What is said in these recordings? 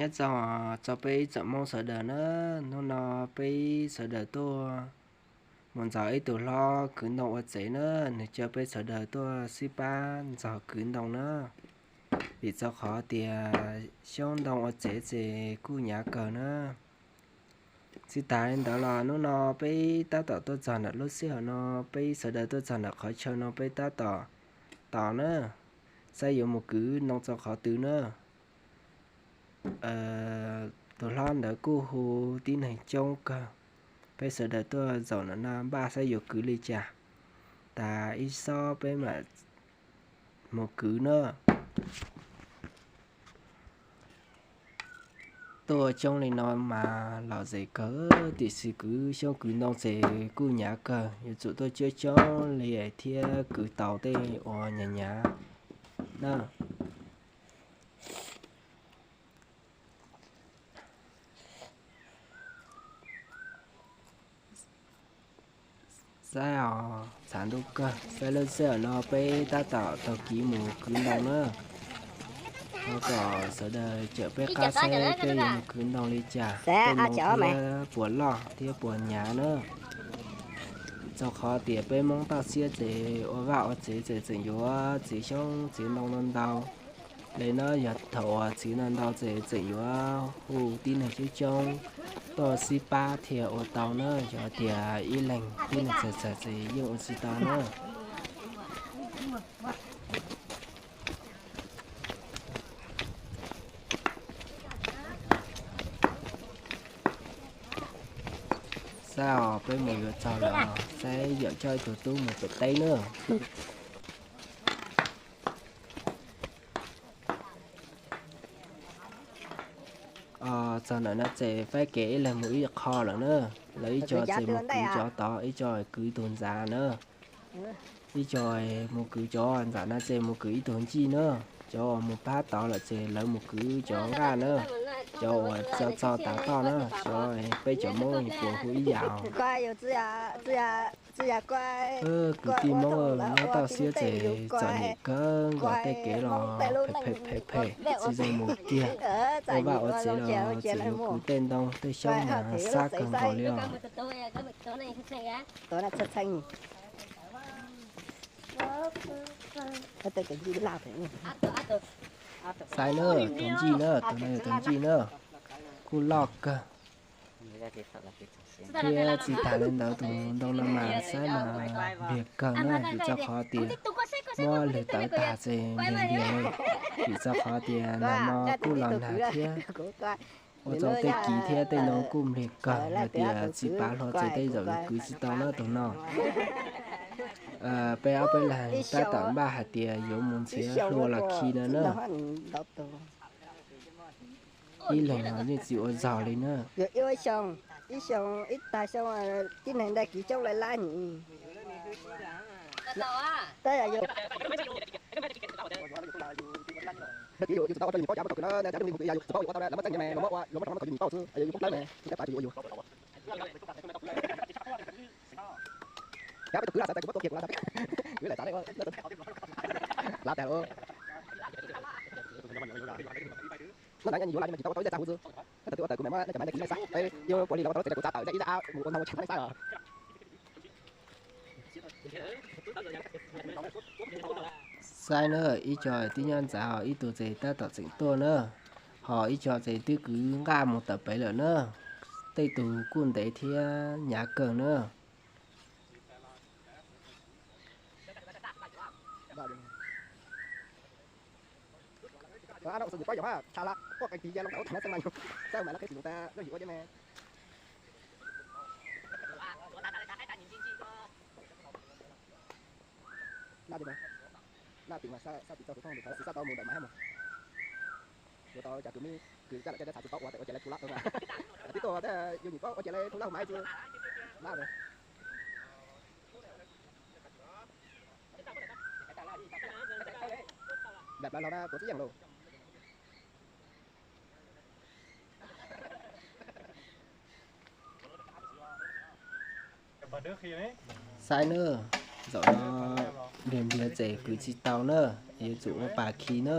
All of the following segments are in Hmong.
Nyob zoo txog peb ib tsoom Hmoob sawv daws na, hnub no peb sawv daws tuaj mus ntxov ib tug hlob kwv ntoo ua tsev na, nws coj peb sawv daws tuaj sib pab ntxog kwv ntoo na, vim txog qhov tias xyoob ntoo ua tsev ces kuj hnyav kawg na. Tsis tas li ntawd los hnub no peb tab tom tuaj txog ntawm lub sij hawm no, peb sawv daws tuaj txog ntawm qhov chaw no peb tab tom tos na, saib yuav mus kwv ntoo txog qhov twg na. Tus hlob ntawd kuj hu tib neeg coob kawg, peb sawv daws tuaj zaum ntawm no npaj saib yuav kwv li cas, tas ib xob peb mam mus kwv na. Tuaj coob li no mas lom zem kawg, tiam sis kwv xyoob kwv ntoo ces kuj hnyav kawg, yuav tsum tuaj coob coob li thiab kwv tau tej uas hnyav hnyav na. Saib os, txhav ntuj kawg, saib lub sij hawm no peb tab tom taug kev mus kwv ntoo na. Thov kom sawv daws cawm peb qab saib peb yuav mus kwv ntoo li cas, tej ntoo thiab puas loj thiab puas hnyav na. Txog qhov tias peb Hmoob toj siab ces ua vaj ua tsev ces tseem yuav txiav xyoob txiav ntoo ntau ntau li na, yog thaum uas txiav ntau ntau ces tseem yuav hu tib neeg coob coob tuaj sib pab thiaj ua tau na, yog tias ib leeg tib neeg txawg txawg ces yeej ua tsis tau na. Saib os, peb mus yuav txog lawm, saib yawm coj ib tug tub mus pem teb na. Txog ntawm no ces faib kev ib leeg mus ib qho lawm na. Lawv ib co ces mus kwv cov tod, ib co kwv tus ntxav na. Ib co mus kwv cov ntxav no ces mus kwv ib tug ncij na. Cov uas mus pab tod lawm ces lawv mus kwv cov nqaj na. Cov uas txo txo tav toj na, cov peb cov Hmoob puas hu ib yam. Kwv tij Hmoob nyob toj siab ces txom nyem kawg nkaus, tej kev los phem phem phem, tsis zoo mus kiag. Ua vaj ua tsev los tseem yuav kwv tej ntoo tej xyoob mas sab kawg nkaus li os. Saib na, tus ncij na, tus no yog tus ncij na, kuj loj kawg. Thiab tsis tas li ntawd tus ntoo no mas saib mas npliag kawg na, vim txoj qhov tias muab lwg tawv tag ces npliag npliag li, vim txoj qhov tias nag hmo kuj los nag thiab. Ua txog tej kiv thiab tej ntoo kuj npliag kawg, yog tias tsis pav hlo ces tej zaum yuav kwv tsis tau na tus no. Peb ob peb leeg tab tom npaj hais tias yuav mus nrhiav hlua los khi no na. Ib leeg los yeej tsis ua zog li na. Ib xyoo, ib tag xyoo, tib neeg ntawd kiv coob lawm lab nyim. Saib na, ib co twb nyob ntxav, ib tug ces tab tom tseem tuaj na, ho ib co ces twb kwv nqaj mus tawm pem lawm na. Tej tug kuj ntev thiab hnyav kawg na. Yuav tau cas kwv me kwv caj lawm caj dab txhav tsis tau ua tes ua ciav lawv thu lab tau na. Tib tuaj yus nyuam koj ua ciav lawv thu lab hauv maiv tsis lab. Nram plaws los na tuav tsib yeej lauj. Saib na, zaum no npliag npliag ces kwv tsis tau na, yuav tsum ua pas khi na.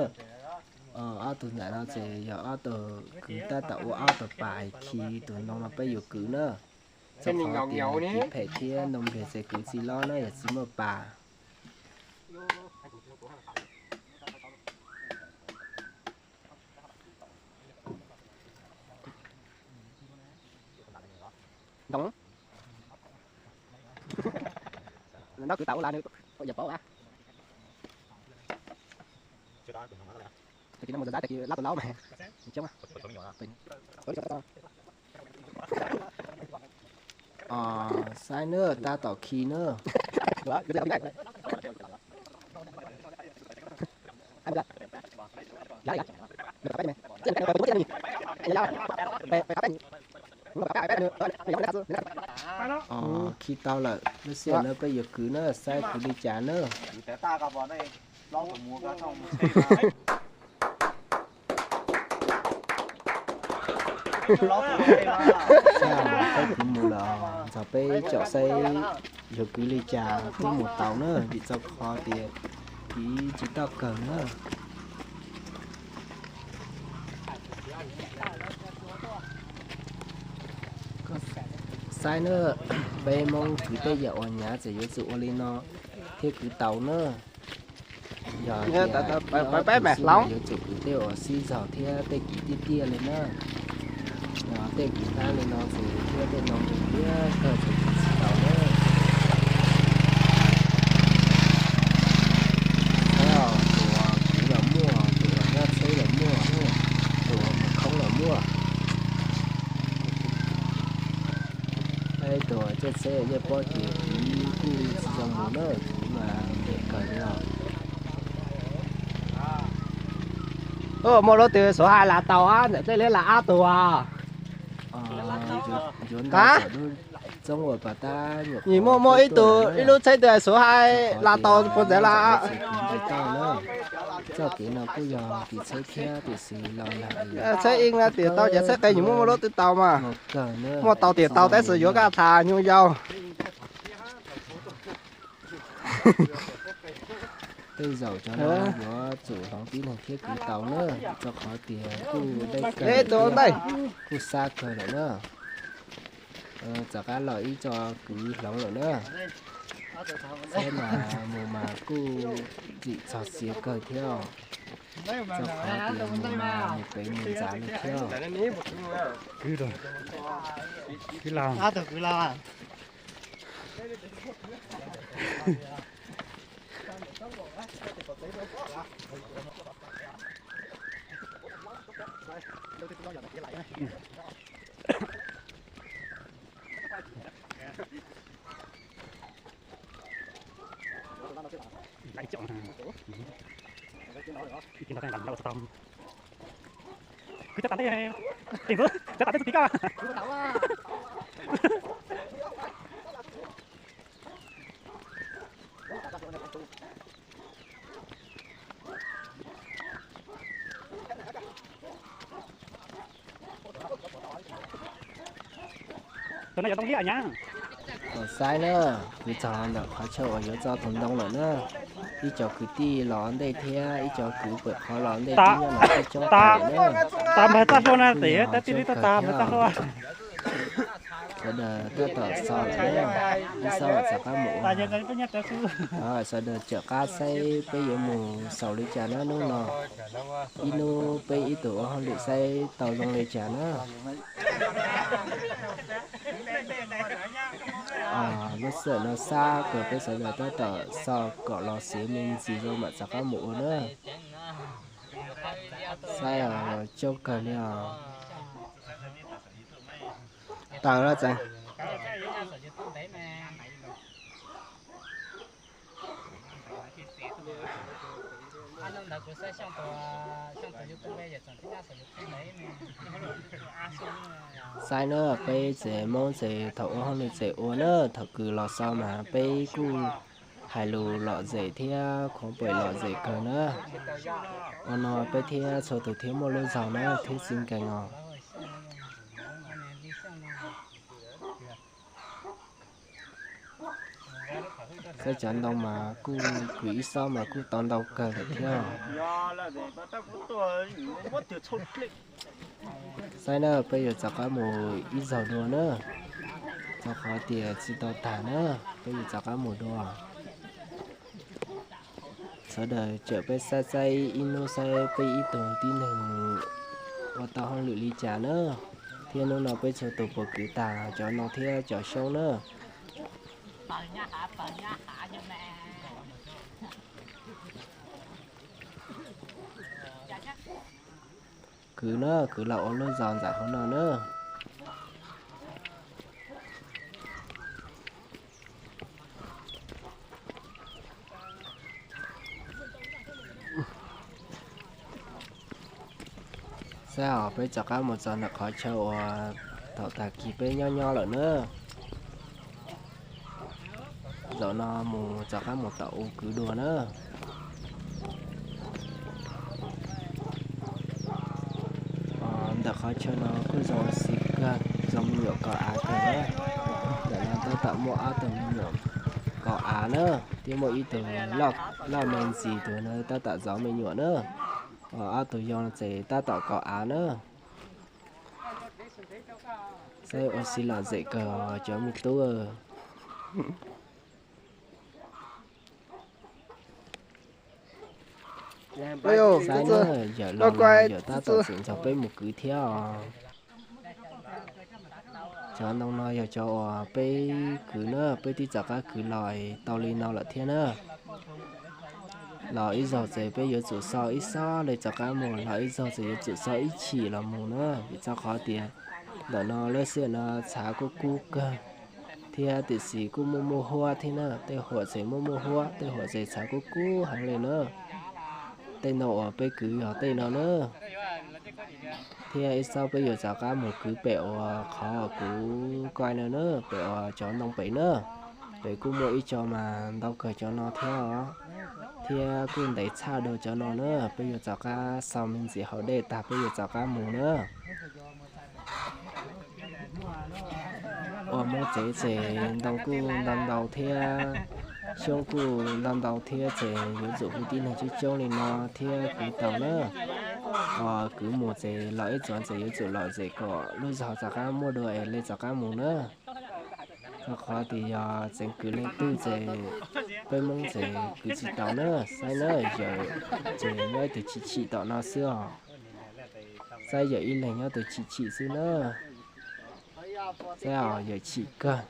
Ob tug ntawm no ces yog ob tug kwv tab tom ua ob tug pas khi tus ntoo no peb yuav kwv na. Txog qhov tias kwv phem thiab ntoo npliag ces kwv tsis loj na, yog tsis muaj pas. Ntoo no kwv tau ua las nws yog paub a. Tag kis no mus zab tag kis lab tus laub mas coob. Saib na, tab tom khi na. Khi tau lawm, lub sij hawm no peb yuav kwv na, saib kwv li cas na. Peb kwv mus lawm, ntxog peb caum saib yuav kwv li cas twb mus tau na, vim txog qhov tias kwv tsis tau kawg na. Saib na, peb Hmoob kwv tej yam uas hnyav ces yuav tsum ua li no thiaj kwv tau na. Yog tias peb mas hloov, yuav tsum kwv tej uas sib zog thiab tej kwv tiaj tiaj li na. Yog tej kwv hnyav li no ces thiab tej no nws liab kawg ces kwv tsis tau na. Saib os, tus uas kwv los muaj, tus uas nyob tsheb los muaj, tus uas mus khoob los muaj. Ib tug caij tsheb yeej paub ces kwv kuj tsis zoo mus na, kwv mas ntev kawg li os. Muaj lub twg Suav hais las tau ntawm tej liab las ob tug as? Nws muaj muaj ib tug ib lub tsheb twg Suav hais las tau puas ntxeev las? Txoj kev no kuj yog kev tsheb thiab tiam sis los nag, tsheb ib no tias tau, ces tsheb qe nws muaj muaj lub twg tau mas. Muaj tau tias tau tab sis yuav kaj thas nyuj yau. Tej zaum cov no yuav tsum hloov tib neeg thiab kwv tau na, rau qhov tias kuj deb kawg, kuj xab kawg lawm na. Rov qab los ib co kwv hloov lawm na. Saib mas mus mas kuj txim txog txiav kawg thiab, rau qhov tias mus mas mus pem mus ntxav li thiab. Kwv cov tas ntej, tes ntxwv, cov tas ntej tus tiv koj. Tus no yog ntoo liab nyab. Saib na, kwv txog ntawm qhov chaw uas yuav tso tus ntoo lawm na. Ib co kwv tij los ntej thiab ib co kwv pem qhov los ntej twb nyob no twb coob kawg na. Tas npawg txaj hlua na, tes tab tij li tau tas npawg txaj hlua. Sawv daws tab tom xaus lawm na, ib xaus txog qab mus ua. Sawv daws cawm qab saib peb yuav mus xaus li cas na hnub no. Ib hnub peb ib tug ua hauj lwm saib tau zoo li cas na. Lub sij hawm no xab kawg, peb sawv daws tab tom xaus kom los xiav me ntsis zoo mam rov qab mus ua na. Saib os, coob kawg li os. Tawm lawm tsev. Saib na, peb tsev Hmoob tsev thaum ua hauj lwm tsev ua na, thaum kws los xaus mas peb kuj hais lus lom zem thiab khuv pem lom zem kawg na. Ua no peb thiab txhua tus thiaj muaj lub zog na thiab txij nkees os. Saib cov ntoo mas kuj kwv ib xob mas kuj tau ntau kawg lawm thiab. Saib na, peb yuav rov qab mus ib zaug dua na, rau qhov tias tsis tau tag na, peb yuav rov qab mus dua. Sawv daws caum peb saib saib ib hnub saib peb ib tug tib neeg ua tau hauj lwm li cas na, thiab hnub no peb txhua tus puas kwv tag cov ntoo thiab cov xyoob na. Kwv na, kwv los ua lub zos ntawm hauv no na. Saib os, peb rov qab mus txog ntawm qhov chaw uas thaum tag kis peb nyob nyob lawm na. Zaum no mus rov qab mus tom u kwv dua na. Ntawm qhov chaw no kuj zoo ua si kawg, zoo me nyuam kaus av kawg na. Ntawm no tab tom muaj ob tug me nyuam kaus av na, thiab muaj ib tug loj me ntsis, tus no tab tom zov me nyuam na. Ob tug yau no ces tab tom kaus av na. Saib ua si lom zem kawg cov me tub. Saib na, yawm laus no yawm tab tom tseem nrog peb mus kwv thiab os. Cov ntoo no yog cov uas peb kwv na, peb twb rov qab kwv los tau li no lawm thiab na. Los ib zaug ces peb yuav tsum xau ib xob li rov qab mus, los ib zaug ces yuav tsum xau ib chim los mus na, vim rau qhov tias ntawm no lub sij hawm no txhav kuj kub kawg, thiab tiam sis kuj muaj muaj huab thiab na, tej huam ces muaj muaj huab, tej huam ces txhav kuj kub heev li na. Tej ntoo uas peb kwv yog tej no na. Thiab ib xob peb yuav rov qab mus kwv pem uas qhov kuv kuaj no na, pem uas cov ntoo pem na. Pem kuj muaj ib co mas ntau kawg cov no thiab os, thiab kuj ntev tshaj dua cov no na. Peb yuav rov qab xau me ntsis haus dej tag peb yuav rov qab mus na. Ua Hmoob tsev ces ntoo kuj ntau ntau thiab, xyoob kuj ntau ntau thiab, ces yuav tsum hu tib neeg coob coob li no thiab kwv tau na. Ho kwv mus ces los ib txuas ces yuav tsum lom zem kom lub zog rov qab muaj dua es li rov qab mus na. Rau qhov tias yog tseem kwv leej twg ces peb Hmoob ces kwv tsis tau na. Saib na, yawm ces nyob ib tug chim chim tom no xwb os. Saib yawm ib leeg nyob tus chim chim xwb na. Saib os, yawm chim kawg.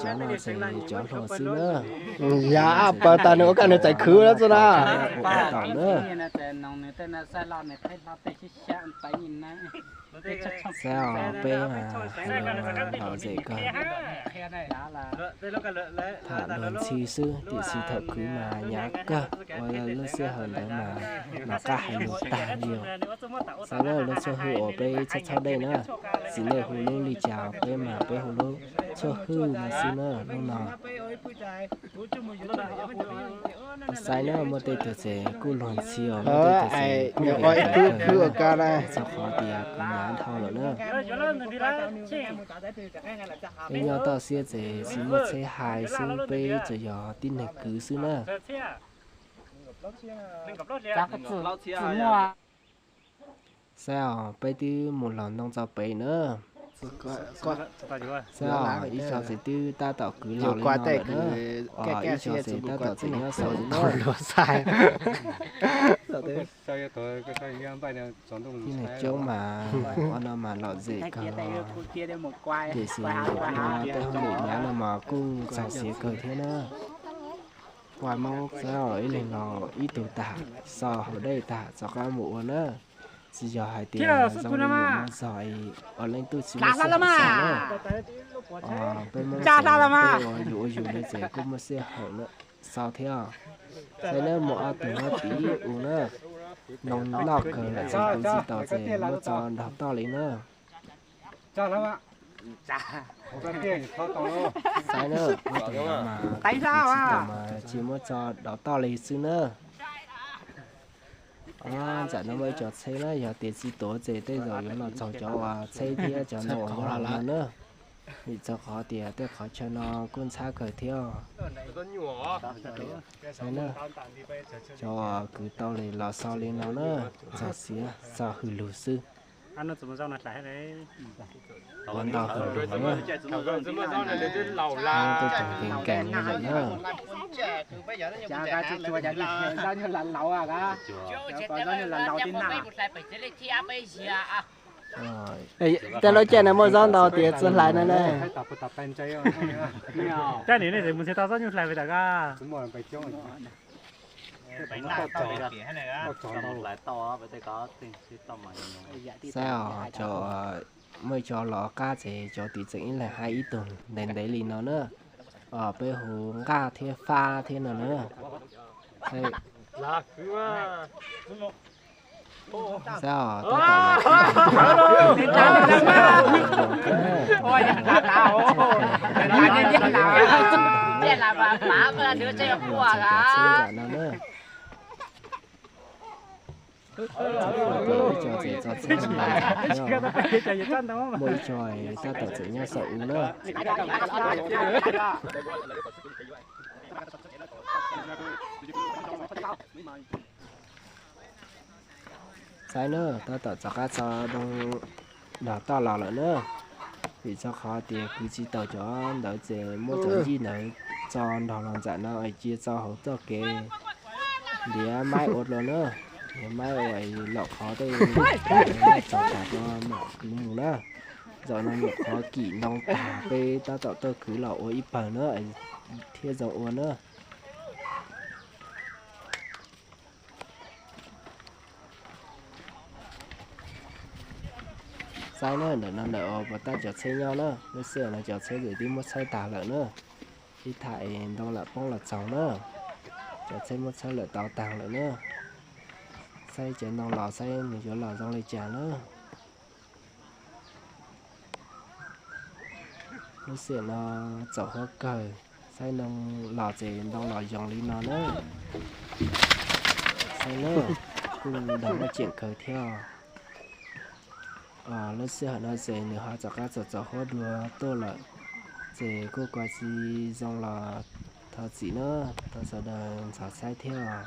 Cov no ces cov hluas xwb na. Yog pawg tas nws ua kaj nws txais khwv na xwb na. Ua tom na. Saib os, peb mas lom zem kawg. Tham luag ntxhi xwb, tiam sis thaum kwv mas hnyav kawg, ua lub sij hawm ntawd mas nov qab hais lus tag li os. Saib na, lub tshuaj hwj uas peb txhawb txhawb dej na, txiv neej hu lub li cas peb mas peb hu lub tshuaj hwj no xwb na, lub no. Saib na, muaj tej tug ces kuj luag ntxhi os, muaj tej tug ces kuj ua ib tug khwb ua kaj na, txog qhov tias kuv hnyav dhau lawm na. Peb nyob toj siab ces tsis muaj tsheb hais xwb, peb tsuas yog tib neeg kwv xwb na. Saib os, peb twb mus los ntoo txog pem na. Saib os, ib co ces twb tab tom kwv los li no lawm na. Ib co ces tab tom tseem nyob saud li na. Tib neeg coob mas ua no mas lom zem kawg, tiam sis tej hauj lwm hnyav no mas kuj txaus siav kawg thiab na. Saib os, ib leeg los ib tug tag, xaus haus dej tag rov qab mus ua na. Tsis yog hais tias zoo li yus mus zog ua leej twg tsis muaj sij hawm xaus na. Peb Hmoob ces peb ua yus ua yus li ces kuj muaj sij hawm xaus thiab. Saib na, muaj ob tug nyob tim u na, ntoo loj kawg lawm ces kwv tsis tau ces muab tso nrog toj li na. Saib na, muaj tus no mas kwv tsis tau mas cia muab tso nrog toj li xwb na. Ntawm no muaj ib co tsheb na, yog tias tsis tuav ces tej zaum yuav los txog cov uas tsheb thiab cov ntoo uas nyob hauv no na. Vim txog qhov tias tej qhov chaw no kuj ntxhab kawg thiab. Cov kwv tau li los xaus li no na, txog xiav txog hwm lug xwb. Ua ntau hwm lug na, tej tug nkees nkees li lawm na. Tej lub caij no muaj zaub ntau tias txwg hlais no ne. Saib os, cov muaj cov los qab ces cov tim tseem ib leeg hais ib tug ntev ntev li no na. Peb hu nqaj thiab fab thiab no na. Saib os, tab tom los no na. Ib co ces txo txhab nta thiab, muaj ib co tab tom tseem nyob saum u na. Saib na, tab tom rov qab tso doo nrog toj los lawm na. Vim txog qhov tias kwv tsis tau cov ntawd ces muab cov yij ntawd tso nrog los ntxam no es cia tso hauv txoj kev ntiav maib ua dua na. Ntiav maib ua es lom qhov tej tso tag no mam kwv mus na. Zaum no nyuam qhuav kim ntoo tag peb tab tom tuaj kwv los ua ib pawg na thiab zoo ua na. Saib na, ntawm no ntawm uas puas tab cov tsheb nyob na, lub sij hawm no cov tsheb ces twb muab txhawb tag lawm na. Ib tham es ntoo lam poob los txaus na, cov tsheb muab txhawb lawm tau tag lawm na. Saib cov ntoo los saib nws yuav los zoo li cas na. Lub sij hawm no txaus huab kawg, saib ntoo los ces ntoo los zoo li no na. Saib na, kuj dag muaj ceem kawg thiab. Lub sij hawm no ces nws ho rov qab txaus txaus huab dua tuaj lawm, ces kuj kov tsis zoo los thov txim na, thov sawv daws ntxhov saib thiab.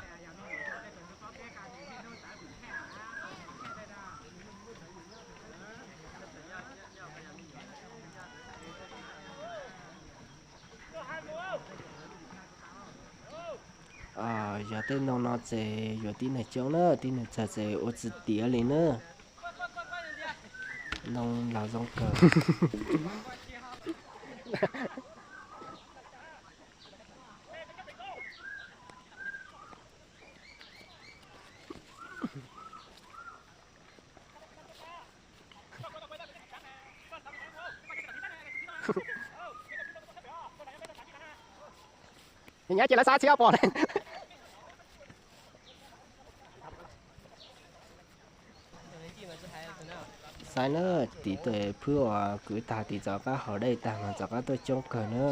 Yog tej ntoo no ces yuav tib neeg coob na, tib neeg tsawg ces ua tsis tiav li na. Ntoo los zoo kawg. Nyob ces lawv xav txhib ob pom. Saib na, tim tes phwb uas kwv tag tim rov qab haus dej tag mas rov qab tuaj coob kawg na.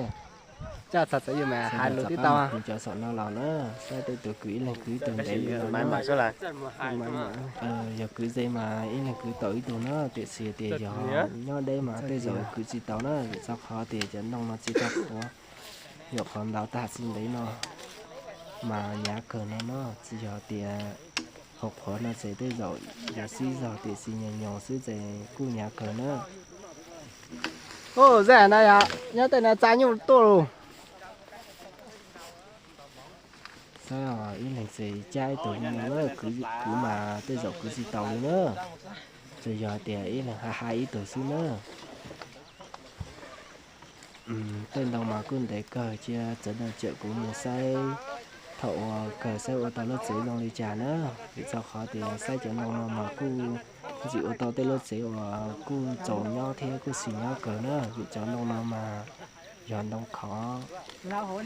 Cov txawv yus mas hais lus tib tau. Kwv cov saum no los na, saib tej tus kwv ib leeg kwv ib tug ntev li no na. Yog kwv ze mas ib leeg kwv tau ib tug na, tiam sis tias yog nyob deb mas tej zaum kwv tsis tau na, vim txog qhov tias cov ntoo no tsis tau qhuav, nyuam qhuav ntaus tag tsis ntev no mas hnyav kawg no na, tsis yog tias qhuav qhuav no ces tej zaum yuav sib zog tiam sis nyoos nyoos xwb ces kuj hnyav kawg na. Zaj na yog nyob tej no txav nyuj tuaj lus. Saib os, ib leeg ces cab ib tug li no na, kwv mas tej zaum kwv tsis tau li na, tsuas yog tias ib leeg hais hais ib tug xwb na. Tej ntoo mas kuj ntev kawg, cia sawv daws cawm kuv mus saib thaum uas kawg saib ua tau lub tsev zoo li cas na, vim txog qhov tias saib cov ntoo no mas kuj ntxim ua tau tej lub tsev uas kuj txaus nyob thiab kuj xis nyob kawg na, vim cov ntoo no mas yog ntoo khov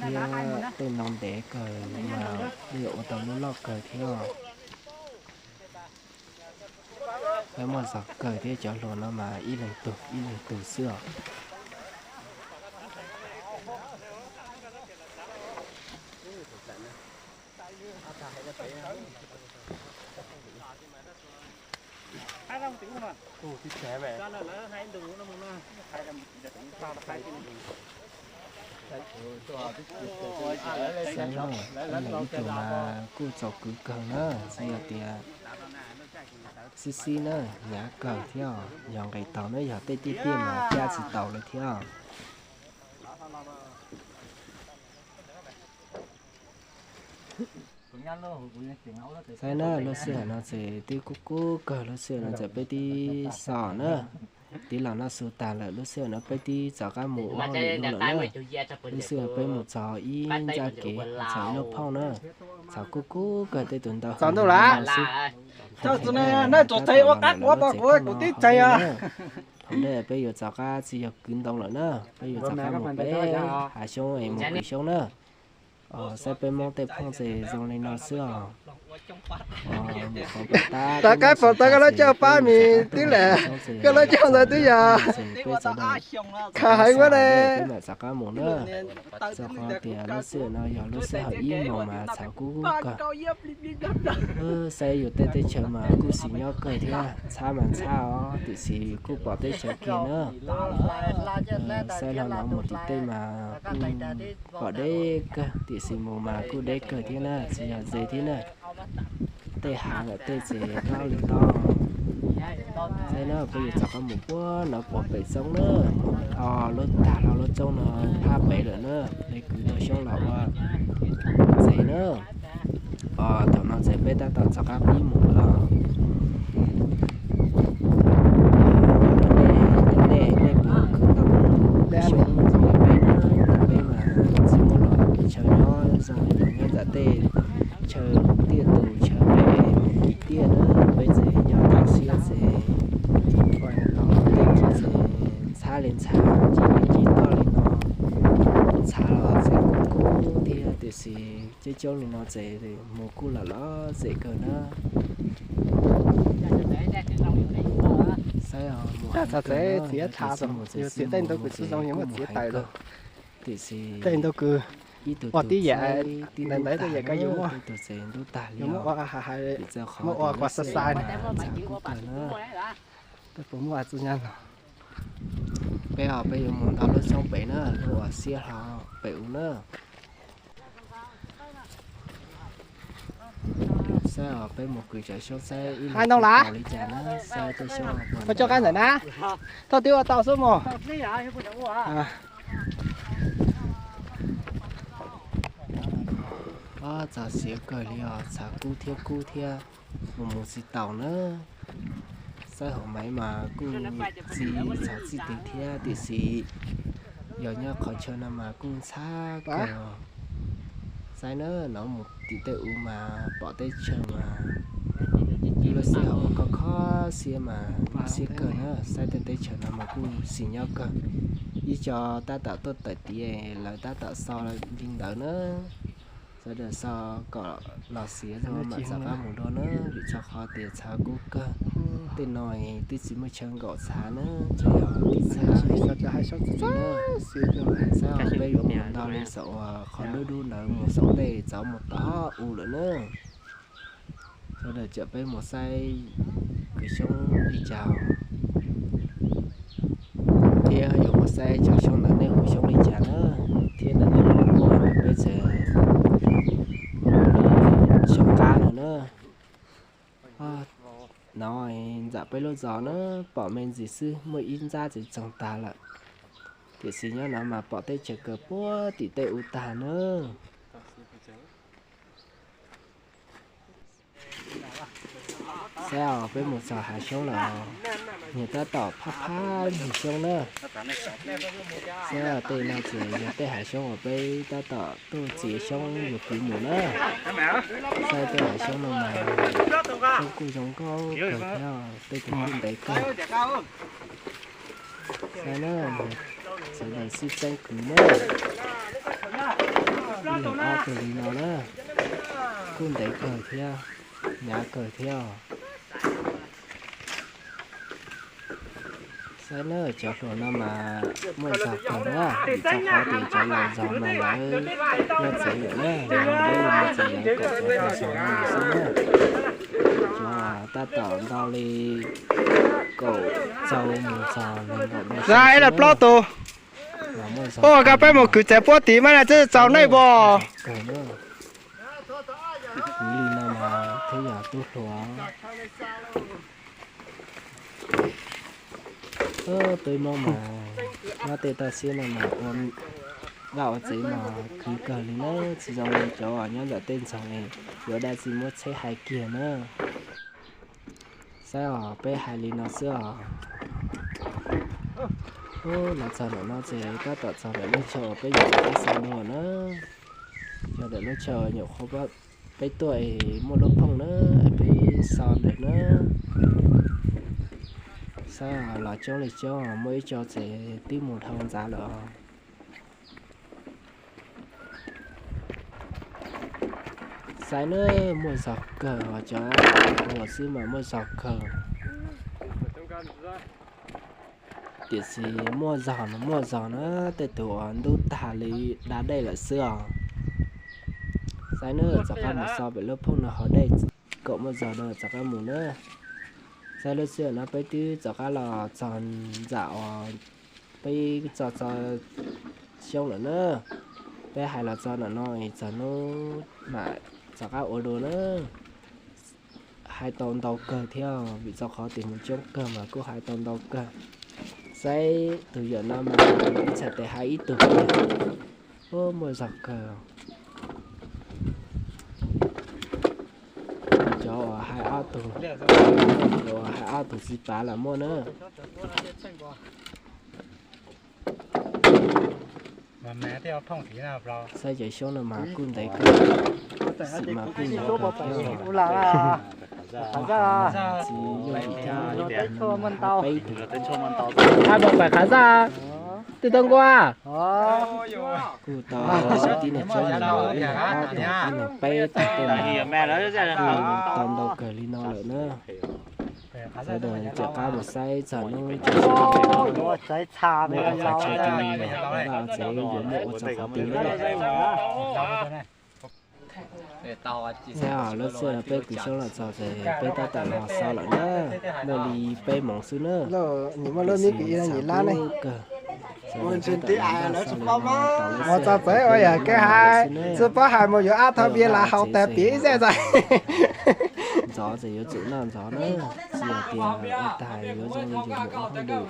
thiab tej ntoo ntev kawg mas kuj yuav ua tau lub loj kawg thiab. Peb muaj zog kawg thiab, cov hluas no mas ib leeg tug ib leeg tug xwb os. Saib na, ib tug mas kuj txaus kwv kawg na, txawm yog tias xib xib na, hnyav kawg thiab, yog nqis taus na, yog tej tiaj tiaj mas cab tsis taus li thiab. Saib na, lub sij hawm no ces twb kub kub kawg, lub sij hawm no ces peb twb so na, twb los noj su tag lawm, lub sij hawm no peb twb rov qab mus ua hauj lwm dua lawm na. Lub sij hawm peb mus txog ib ntsaj kev txog ib lub phauj na, txog kub kub kawg tej tus ntawd xwb. Thaum ntej peb yuav rov qab tsis yog kwv ntoo lawm na, peb yuav rov qab mus pem hav xyoob es mus kwv xyoob na. Saib peb Hmoob tej phooj ywg zoo li no xwb os. Rov qab pom tau koj lub caug pab mis twb lawm, koj lub caug ntawd twb yog khav heev ua le. Peb mam rov qab mus na, rau qhov tias lub sij hawm no yog lub sij hawm ib moos mas txhav kub kawg. Saib yus tej teb chaws mas kuj xis nyob kawg thiab, ntxhab mas ntxhab os, tiam sis kuj pom teb chaws kiag na. Saib hlo no mus tim tej mas kuj pom deb kawg, tiam sis mus mas kuj deb kawg thiab na, tsis yog ze thiab na. Tej hav lawm tej tsev tob li tob. Saib na, peb yuav rov qab mus puag no puag pem roob na, mus tho lub tag hlo lub roob no phab pem lawm na, peb kwv tau xyoob los ua tsev na. Os, thaum no ces peb tab tom rov qab pib mus lawm. Nej, nej puas khwv tau xyoob zoo li peb na? Peb mas tsis muaj los chaw nyob zoo li no, nyob nram tej chaw tiaj tus chaw pem mus tim tiaj na, peb tseem nyob toj siab ces tej tseem ntxhab li ntxhab, ci li ci toj li no, ntxhab los tseem kub kub thiab, tiam sis coob coob li no ces mus kuj lam los zem kawg na. Saib os, mus heev kawg na, tiam sis mus txog xwb kuj mus heev kawg, tiam sis ib tug txiv ntxawm ntub tag li os, vim txawm qhov tias lub sij hawm no ntxhab kub kawg na. Peb os, peb yuav mus nto lub xyoob pem na, lub uas xiab hlo pem u na. Saib os, peb mus kwv cov xyoob saib ib leeg tau li cas na, saib tej xyoob puas ntawd na. Thaum twb ua tau xwb mog. Ob, txog siav kawg li os, txhav kub thiab kub thiab, mus mus tsis taus na. Saib hauv maiv mas kuj txi txhav txij twg thiab, tiam sis yog nyob qhov chaw no mas kuj ntxhab kawg. Saib na, no mus tim tej u mas pom teb chaws mas lub sij hawm ua koj kho siab mas siab kawg na. Saib tej teb chaws no mas kuj xis nyob kawg. Ib co tab tom tuaj tawm tiav, lawv tab tom xo li ntawd na. Sawv daws xo kom los xiav zoo mam rov qab mus dua na, vim txog qhov tias txhav kub kawg. Tej no twb tsis muaj chaw nkaum txhav na, tsuas yog tiv txhav. Saib os, peb yuav mus nto li saum uas qhov dub dub ntawd mus saum tej txov mus tom u lawm na. Sawv daws caum peb mus saib kwv xyoob li cas, thiab yuav mus saib cov xyoob ntawd nej hu xyoob li cas na, thiab ntawm nej hu ua peb tsev xyoob qab no na. No ntawm peb lub zos na, pom me ntsis xwb muaj ib nrab tseem txoog tag lawm, tiam sis nyob no mas pom teb chaws kawg puag tim tej u tag na. Saib os, peb mus txog hav xyoob lawm, nyias tab tom phab phab ntug xyoob na. Saib os, tej no ces yog tej hav xyoob uas peb tab tom tuaj txiav xyoob yuav kwv mus na. Saib tej hav xyoob no mas xyoob kuj zoo nkauj kawg thiab, tej tus kuj ntev kawg. Saib na, sawv daws sib txeeb kwv na. Ib leeg ob tug li no na, kuj ntev kawg thiab, hnyav kawg thiab. Saib na, cov hluas no mas muaj zog kawg na, vim rau qhov tias cov laus zog mas lawv muaj txev lawm na, lawv muaj txev lawv kom cov hluas zog no xwb na. Cov tab tom nto li kaum txaus mus txog nees nkaum tus xwb na. Ua koj peb mus kwv tsev puab tid mas na twb txaus neej pom. Kwv li no mas thiaj yog tub hluas. Peb Hmoob mas nyob tej toj siab no mas ua vaj ua tsev mas khwv kawg li na, tsis zoo li cov nyob ntawm tej ntxoog es yuav dab tsi muab tsheb hais kiag na. Saib os, peb hais li no xwb os. Los txog ntawm no ces tab tom txog ntawm lub chaw uas peb nyuam qhuav so dua na. Yog ntawm lub chaw nyuam qhuav peb tuaj es muaj lub phooj na, peb so ntawm na. Saib los coob li coob, muaj ib co ces twb mus dhau ntxav lawm os. Saib na, muaj zog kawg os, cov ua xwb mas muaj zog kawg. Tiam sis muaj zog no muaj zog na, tej tus uas ntub tag li da dej lawm xwb os. Saib na, rov qab mus so pem lub phooj no haus dej kom muaj zog na, rov qab mus na. Saib lub sij hawm no peb twb rov qab los txog ntawm uas peb tso txog xyoob lawm na. Peb hais los txog ntawm no es txog hnub mam rov qab ua dua na. Hais tau ntau kawg thiab, vim txog qhov tias mus coob kawg mas kuj hais tau ntau kawg. Saib tus yawm no mas ib txhais tes hais ib tug, muaj zog kawg. Cov uas hais ob tug, uas hais ob tug txiv pav los muaj na. Saib cov xyoob no mas kuj ntev kawg, xim mas kuj ntev kawg thiab. Txiv yog peb tug, peb tug. Twb tau nkuaj. Kuj tau tib neeg tshab no, ob tug, ob tug peb tug tej no kuj tau ntau kawg li no lawm na. Sawv daws rov qab mus saib txog hnub muaj qhov chaw twg, vaj tsev yuav muaj ua txog qhov twg na. Saib os, lub sij hawm peb kwv xyoob los txog ces peb tab tom los so lawm na, muaj li peb moos xwb na. Tiam sis ntxhov kub kawg. Mus txog txawv ua yam kev hais, tsis paub hais mus yuav ab thov npias lam haus tas piav ib zej txais. Ntxov ces yuav tsum noj ntxov na, tsis yog tias ua tas yuav zoo li yus mus ua hauj lwm.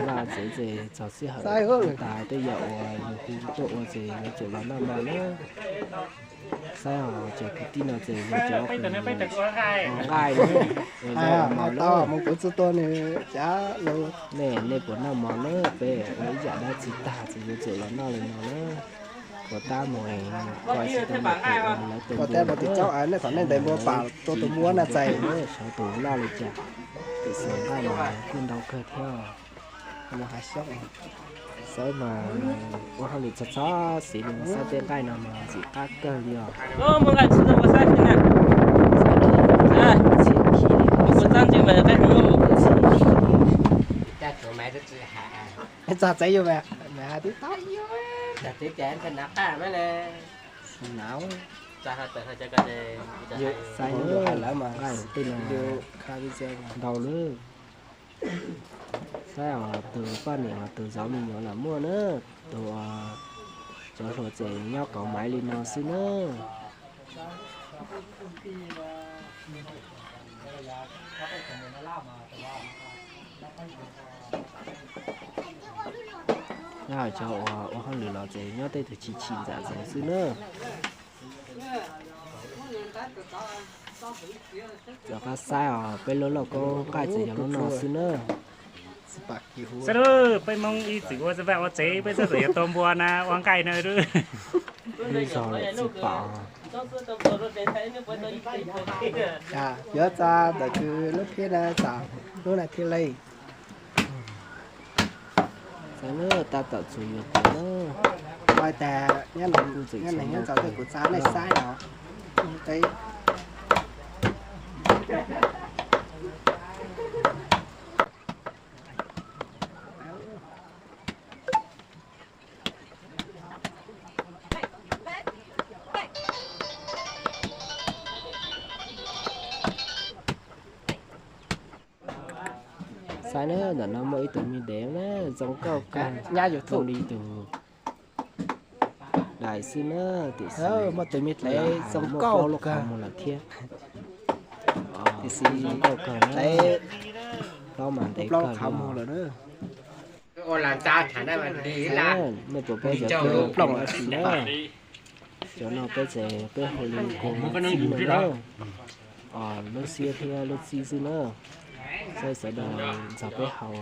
Vaj tsev ces txog sij hawm tas tej yam uas yus hu tuaj ua ces yuav tsum los noj no na. Saib os, cov kwv tij no ces yog cov uas nqaij na, ua zaub ua mov na. Nej, nej puas noj mov na? Peb ua ib yam dab tsi tag ces yuav tsum los noj li no na. Puas tab mus es koj tsis tau mus pem lawv tus npua na, thaum nej ntes npua pam tua tus npua na txais, sawv tus loj li cas. Tiam sis nqaij mas kuj ntau kawg thiab. Saib mas ua hauj lwm txog txog xis li no saib tej nqaij no mas ntxim qab kawg li os. Txog tsev yus mas, mas tib tau. Saib yuav hais lawv mas, nqaij tej no ntau lawm. Saib os, tus poj niam los tus zov me nyuam los muaj na, tus cov hluas ces nyob kauv maiv li no xwb na. Nyob cov uas ua hauj lwm los ces nyob tej tus chim chim ntxam ntxoov xwb na. Rov qab saib os, peb lub lauj kaub nqaij txawm yog lub no xwb na. Saib lub, peb Hmoob ib txwm ua vaj ua tsev, peb txawm yuav tua npua na ua nqaij na. Lub zog lawm tsis pom. Yuav tsa ntawm kws lub phiab na tsa lub na thiaj li. Txawm na tab tom txus yuav kuv na. Ua tas nyob neeg nyob ntxov tej kuv tsa nej saib os. Saib na, Ntawm no muaj ib tug me dev na, zoo nkauj kawg, zoo li tus dais xwb na, tiam sis muaj tus me dev zoo nkauj lub qhov muag lawm thiab. Tiam sis zoo nkauj kawg na, plaub mas ntev kawg li. Nej puas paub cov peb plooj dab tsi na? Cov no peb ces peb hu li kua txib no na. Lub siab thiab lub txib xwb na. Saib sawv daws nrog peb haus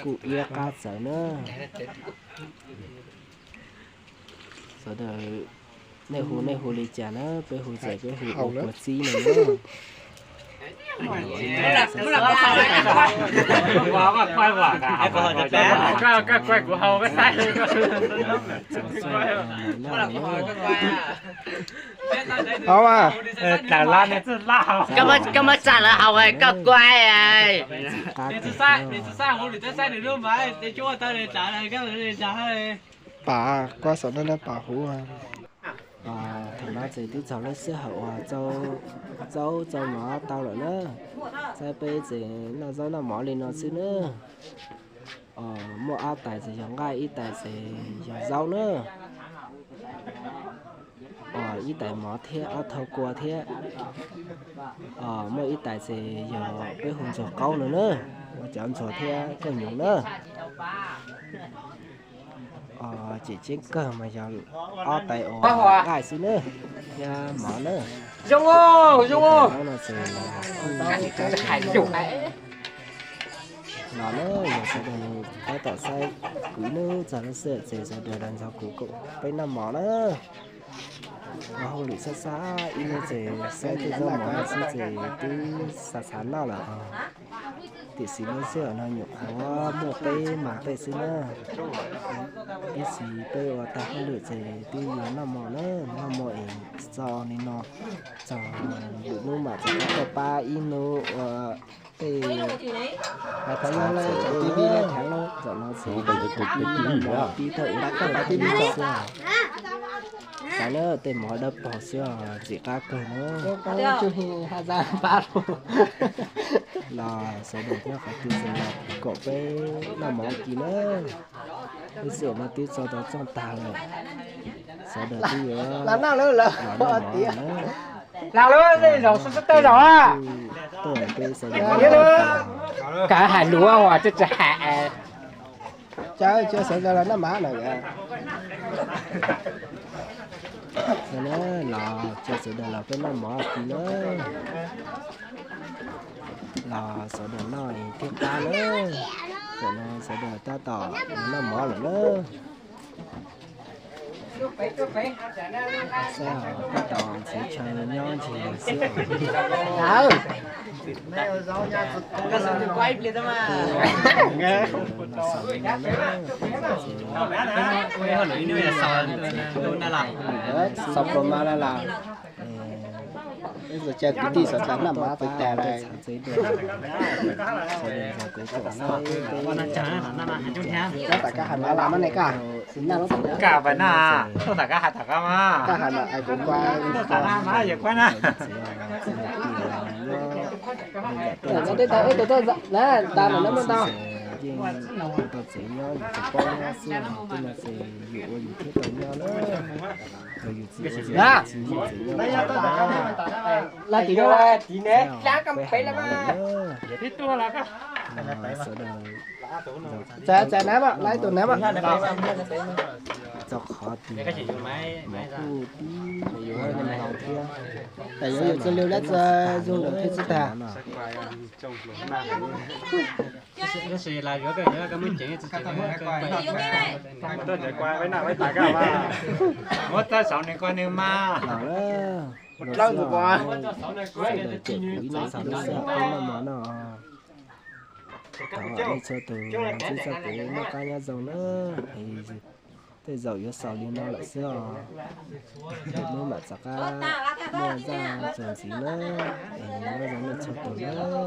kuj iab qab txawv na. Sawv daws nej hu nej hu li cas na, peb hu ces peb hu ua kua txib no na. Koj muab tsa lawv haus koj kua. Pam, koj saum no pam huv. Thaum no ces twb txog lub sij hawm uas txaub txaus mov tau lawm na. Saib peb ces noj zaub noj mov li no xwb na. Muaj ob tais ces yog nqaij, ib tais ces yog zaub na. Ib tais mov thiab ob thau kua thiab. Muaj ib tais ces yog peb hu ntxuag qaub no na, ua cov ntxuag thiab koj nyoos na. Ces ceeb kawg mas yog ob tais uas nqaij xwb na, thiab mov na. Los na, yog sawv daws tab tom saib kuv ib hnub txog lub sij hawm ces sawv daws los nrog kuv koom peb noj mov na. Ua hauj lwm xab xab ib hnub ces saib tej zaub mov no xwb ces twb xav xav noj lawm os. Tiam sis lub sij hawm no nyuam qhuav muaj peb mas tej xwb na. Tab sis peb ua tag hauj lwm ces twb yuav noj mov na, noj mov es txo li no txog lwm hnub mam rov qab tuaj pab ib hnub ua tej hais thaiv nyob lawm, thaum no ces pib tau ua tib xwb. Xav na tej mov dawb paug xwb os, ntxim qab kawg na. Los sawv daws nyob qhov twg los koom peb noj mov kis na. Lub sij hawm no twb txog tau txooj tag lawm, sawv daws twb yuav los noj mov na. Los lub zaum xub xub tej zaum a. Tuaj peb sawv daws kav hais lus uas tsis hais. Cov sawv daws los noj mov na. Los cov sawv daws los peb noj mov kis na. Los sawv daws noj thiab qab na. Tam no sawv daws tab tom noj mov lawm na. Saib tab tom ntxhiv chaw nyob ntxiv xwb. Xav pom mas na las. Ib txhia kwv tij xav tau noj mov tag tag lawm. Tom qab hais mas las mas ne koj. Koj pais na, tom qab hais tom qab mas. Koj hais mas kuv kuaj. Tom qab mas yog kuaj na. Yeej tau txiv nyob yus tus paub nyob xwb, tej no ces yus ua yus thiab tau nyob na. Yog yus txiv ua yus txiv, yus txiv nyob. Lawv tim no, tim ne, peb hais no na. Sawv daws txav txav nav, lawv tus nav. Txog qhov tias mov kuj tib, yus thiab. Tam yuav yus txawj liu lab txawj zug lawm thiab tsis tag. Muab txawj saum nws koj nws mas. Los na, sawv daws cem kuv ib nab xav lub sij hawm peb noj mov no. Thov nej txhua tus txhawb txhawb kuv noj qab nyob zoo na. Tej zaum yuav xaus li no lawm xwb os. Lwm hnub mam rov qab muaj zaj txuas ntxiv na. Es nyob zoo nej txhua tus na.